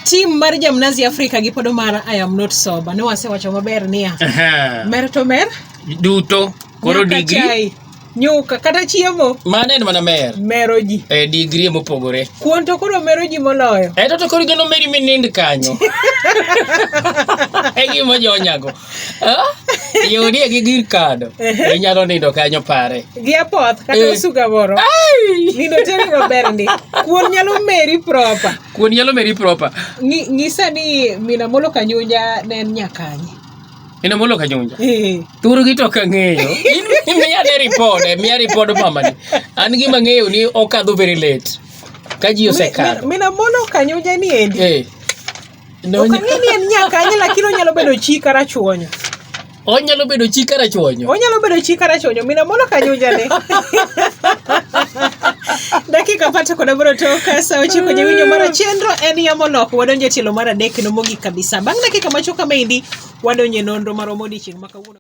Team mar Jamnazi Africa gi podo mar I am not sober. Ne wasewacho maber niya. Mer to mer. Duto. Koro Nyaka degree. chai, nyuka kata chiemo. Mano en mana mer. Mero ji. E degree mopogore. Kuon to koro mero ji moloyo. Eto to koro gino meri minind kanyo. E gima jonyago. Ah? Yudie gi gir kado. Inyalo nindo kanyo pare. Gi apoth kata osuga moro. Ai! Nindo teri maber ndi. Kuon nyalo meri proper. Kuon nyalo meri proper. Ng'isa ni Mina Molo Kanyunja ne en nyakanye. Mina Molo Kanyunja. Eh. Thurgi to ok ang'eyo. In miya ne ripod, miya ripod mamani. An gima ang'eyo ni okadho very late. Ka ji osekadho. Mina Molo Kanyunja ni endi. Eh. Ok ang'e ni en nyakanye lakini onyalo bedo chi karachuonyo. Onyalo bedo chi karachuonyo. Onyalo bedo chi karachuonyo. Mina Molo Kanyunja ne. Dakika 18 tok sa 9 jawinjo mar chenro en yamo loko wadonjo e tielo mar adek kendo mogik kabisa. Bang' dakika machuok kama endi wadonjo e nonro maromo odiochieng' ma kawuono.